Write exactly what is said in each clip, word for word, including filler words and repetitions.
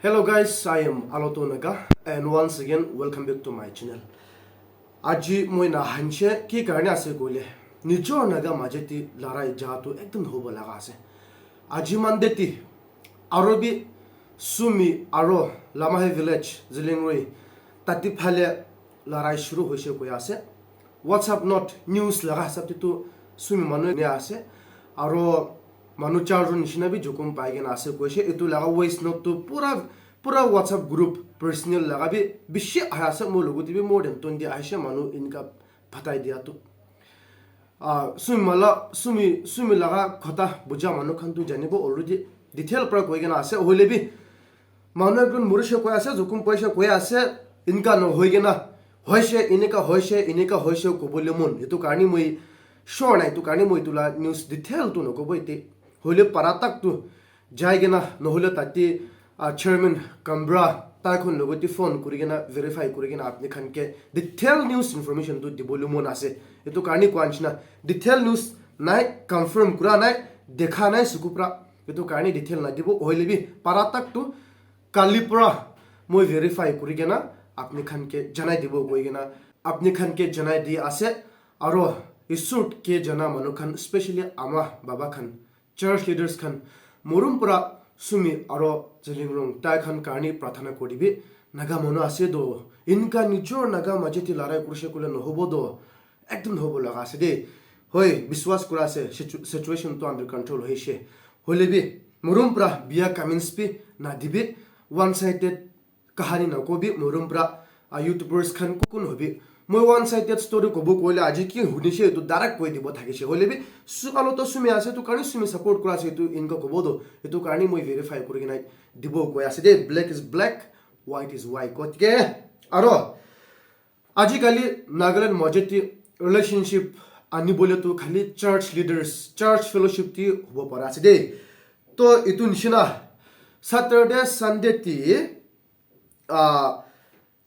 Hello guys, I am Aloto Naga and once again welcome back to my channel. Aji moi na hanche ki karne ase koile nijor Naga maje ti larai ja tu ekdom hobo laga ase. Aji Monday ti aro bi Sumi aro Lamahai village Zilingroi tati phale larai shuru hoise koi ase. WhatsApp note news laga hisab te tu Sumi manu ne ase aro manu charjon nishina bi jokhom pai kena ase koise. Etu laga voice note tu pura pura WhatsApp group personal laga bi bishi aha ase. Mo logote bi more than twenty ahise manu inka phatai dia tu. Ah, Sumi mala Sumi Sumi laga khota buja manu khan tu janibo already detail pra koi kena ase. Hoile bi manu ekjon murishe koi ase, jokhom paishe koi ase, inka no hoi kena hoise, inika hoise, inika hoise kobole mon. Etu karni moi sure nai, etu karni moi etu la news detail tu nokobo ite. Hoile para tak tu jai kena nohole tate ah, chairman Kambra tai khan logote phone kuri kena verify kuri kena apni khan ke detail news information tu dibole mon ase. Etu karni koa nishina detail news nai, confirm kura nai, dekha nai suku pra. Etu karni detail na dibo, hoile bi para tak tu kali pra moi verify kuri kena apni khan ke janai dibo koi kena apni khan ke janai di ase. Aro Isur ke jana manu khan, specially ama baba khan, church leaders khan, morom pra Sumi aro Zilingrong tai khan karni prarthana koribi. Naga manu ase do, inka nijor Naga maje te larai kurishe kole nohobo do, ekdom nohobo laga ase de. Hoi, biswas kura ase situ- situation to under control hoishe. Hoile bi morom pra bia comments bi na dibi, one sided kahani na kobi, morom pra ah, YouTubers khan kukun hobi. Moi one sided story kobo koile aji ki hunishe etu direct koi dibo thakishe. Hoile bi su alo to Sumi ase, etu karni Sumi support kura ase, etu inka kobo do, etu karni moi verify kuri kena dibo koi ase de. Black is black, white is white. Kotike aro aji kali Nagaland maje te relationship ani bole tu khali church leaders, church fellowship ti hobo para ase de. To etu nishina Saturday, Sunday ti ah,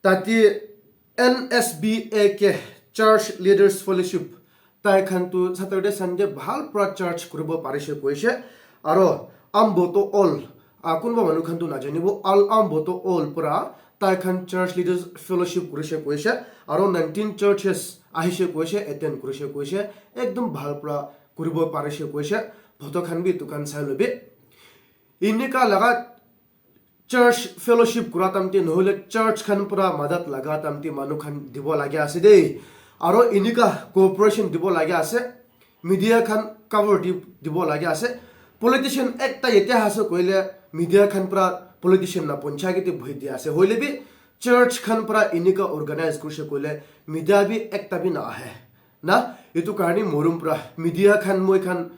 tate N S B A K Church Leaders Fellowship tai khan tu Saturday, Sunday bhal pra church kuribo parishe koishe. Aro ambo to all, ah, kunba manu khan tu najanibo, al ambo to all pra tai khan Church Leaders Fellowship kurishe koishe. Aro nineteen churches ahishe koishe, attend kurishe koishe. Ekdom bhal pra kuribo parishe koishe. Photo khan bi etu khan sai lobi. Inika laga church fellowship kura tamte nohole church khan pura madat laga tamte manu khan dibo lage ase de. Aro inika cooperation dibo lage ase. Media khan cover di dibo lage ase. Politician ekta yete ase koile media khan pura politician na ponchai ke te bhoi di ase. Hoile bi church khan pura inika organize kurishe koile media bi ekta bi na ahe. Na, etu karni morom pura media khan moi khan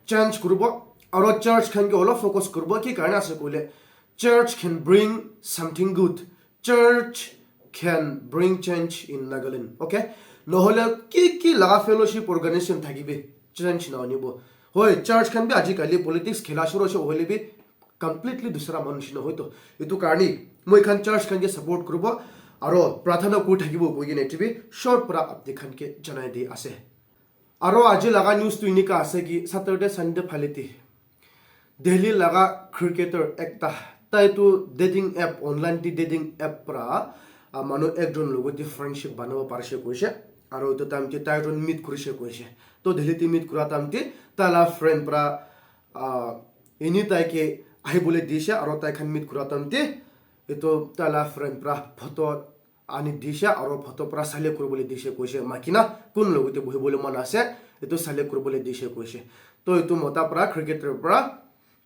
change kuribo. Aro church khan ke olop focus kuribo. Ki karne ase koile church can bring something good. Church can bring change in Nagaland. Okay? Nohole ki ki laga fellowship organization thakibi change na anibo. Hoi, church khan bi aji kali politics khela shuru hoise, hoile bi completely dusra manu nishina hoito. Etu karni moi khan church khan ke support kuribo aro prarthana kuri thakibo koi kena etu bi short pra apni khan ke janai di ase. Aro aji laga news tu inika ase ki Saturday, Sunday phale ti Delhi laga cricketer ekta, tai tu dating app, online ti dating app pra, ah, manu ekjon logote friendship banabo parishe koishe. Aro etu time ti tai ekjon meet kurishe koishe. To Delhi ti meet kura time ti tai la friend pra, ah, ini tai ke ahibole dishe aro tai khan meet kura time ti etu tai la friend pra photo ani dishe aro photo pra select kuribole dishe koishe, makina kun logote bohibole mon ase, etu select kuribole dishe koishe. To etu mota pra cricketer pra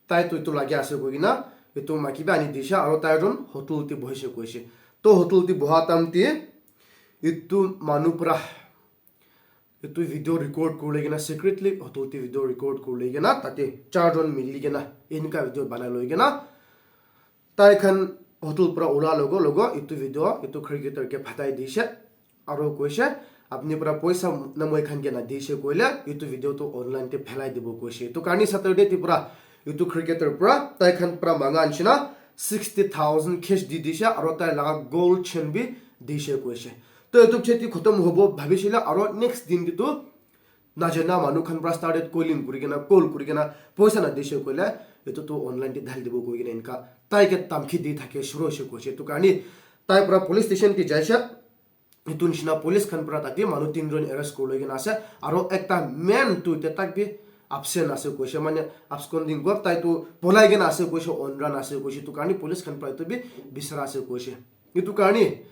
tai tu etu lage ase koikena etu maki bi ani dishe aro tai ekjon hotel te bohishe koishe. To hotel te boha time te etu manu pra etu video record kuri kena secretly hotel te video record kuri kena tate charjon mili kena eneka video banai loi kena tai khan hotel pra ula logo logo etu video etu cricketer ke phatai dishe aro koishe apni pra poisa na moi khan ke na dishe koile etu video tu online te phelai dibo koishe. Etu karni Saturday ti pra etu cricketer pra tai khan pra manga nishina sixty thousand cash di dishe aro tai laga gold chain bi dishe koishe. To etu cheti khotom hobo bhabishile aro next din te tu najana manu khan pra started calling kuri kena call kuri kena poisa na dishe koile Etu tu online te dhali dibo koi kena enka tai ke dhamki di thake shuru hoise koise. Etu karne tai para police station te jaise. Etu nishina police khan para tate manu tinjon arrest kuri loi kena ase. Aro ekta man tu ete tak bi absent ase koise, mane absconding gua, tai tu polai kena ase koise, on run ase koise. Etu karne police khan para etu bi bisara ase koise. Etu karne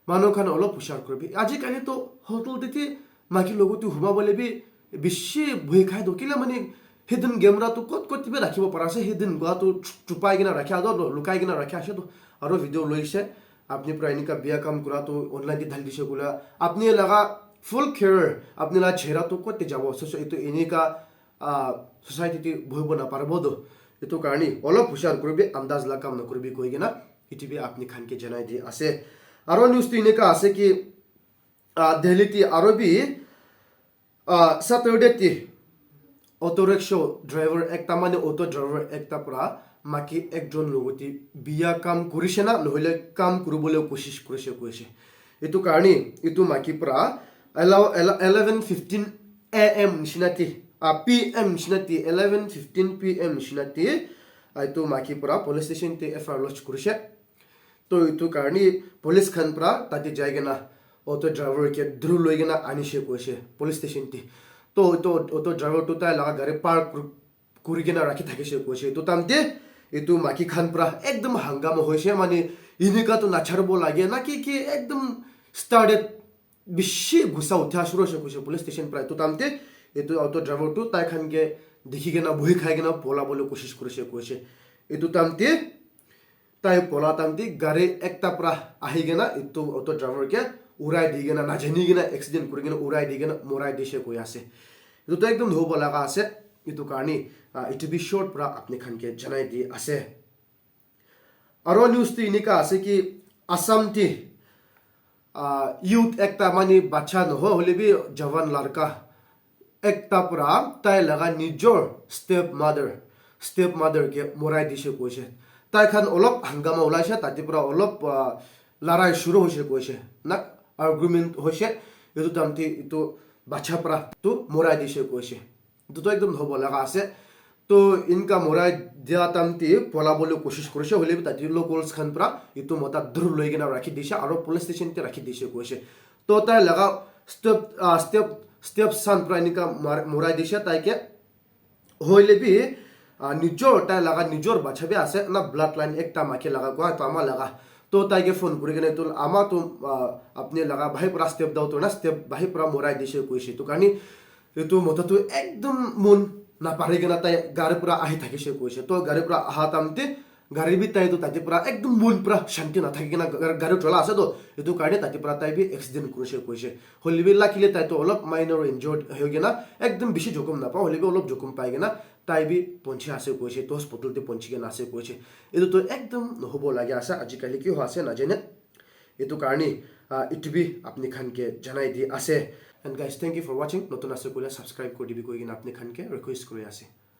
manu khan olop hushar kuribi. Aji kali tu hotel te te maiki logot tu huma bole bi bishi bhoi khai do. Kila mane hidden camera tu kot kot te bi rakhibo para ase. Hidden gua tu chupai kena rakha do, lukai kena rakha ase do. Aro video loise. Apni para enika biya kam kura tu online te dhali dise koile, apni laga full career, apni laga chehra tu kot te jabo? So, so, etu enika, ah, society te bohibo na paribo do. Etu karne olop hushar kuribi, andaz la kam na kuribi koi kena, etu bi apni khan ke janai di ase. Aro news tu enika ase ki, ah, Delhi te aro bi, ah, Saturday te auto rickshaw driver ekta, mane auto driver ekta para maiki ekjon logot te biya kam kurise na, nohole kam kuribole koshish kurise koise. Etu karne etu maiki para ele-, ele-, eleven fifteen A M nishina te, ah, P M nishina te, eleven fifteen P M nishina te, ah, etu maiki para police station te F I R lodge kurise. To etu karne police khan para tate jai kena auto driver ke dhuri loi kena anise koise police station te. To etu auto driver tu tai laga gari park kur-, kuri kena rakhi thakise koise. Etu time te etu maiki khan para ekdom hangama hoise, mane enika tu nacharibo lage na ki ki, ekdom started bishi gussa utha shuru hoise koise police station para. Etu time te etu auto driver tu tai khan ke dikhi kena bohi khai kena pola bole koshish kurise koise. Etu time te tai pola time te gari ekta para ahi kena etu auto driver ke urai di kena, najani kena accident kuri kena urai di kena morai dise koi ase. Etu tu ekdom nohobo laga ase. Etu karne, ah, etu bi short para apni khan ke janai di ase. Aro news tu enika ase ki Assam te, ah, youth ekta, mane bacha noho, hoile bi jawan larka ekta para tai laga nijor step mother, step mother ke morai dise koise. Tai khan olop hangama ulaise, tate para olop, ah, larai shuru hoise koise, na argument hoise. Etu time te etu bacha para tu morai dise koise. Etu tu ekdom nohobo laga ase. To enika morai dia time te pola bole koshish kurise, hoile bi tate locals khan para etu mota dhuri loi kena rakhi dise aro police station te rakhi dise koise. To tai laga step, ah, step, step son para enika mar-, morai dise tai ke, hoile bi, ah, nijor, tai laga nijor bacha bi ase na, blood line ekta maiki laga kua, to ama laga. To tai ke phone kuri kena etu ama tu, ah, apni laga bhai para step dao tu na, step bhai para morai dise koise. Etu karne etu mota tu ekdom mon napari kena tai gari para ahi thakise koise. To gari para aha time te gari bi tai tu tate para ekdom mon para shanti nathaki kena gar-, gari chola ase to, etu karne tate para tai bi accident kurise koise. Hoile bi luckily tai tu olop minor injured hoi kena ekdom bishi jokhom napa, hoile bi olop jokhom pai kena tai bi ponchi ase koise, to hospital te ponchi kena ase koise. Etu tu ekdom nohobo lage ase, aji kali ki ho ase najane. Etu karne, ah, etu bi apni khan ke janai di ase. And guys, thank you for watching. Notun ase koile subscribe kuri dibi koi kena apni khan ke request kuri ase.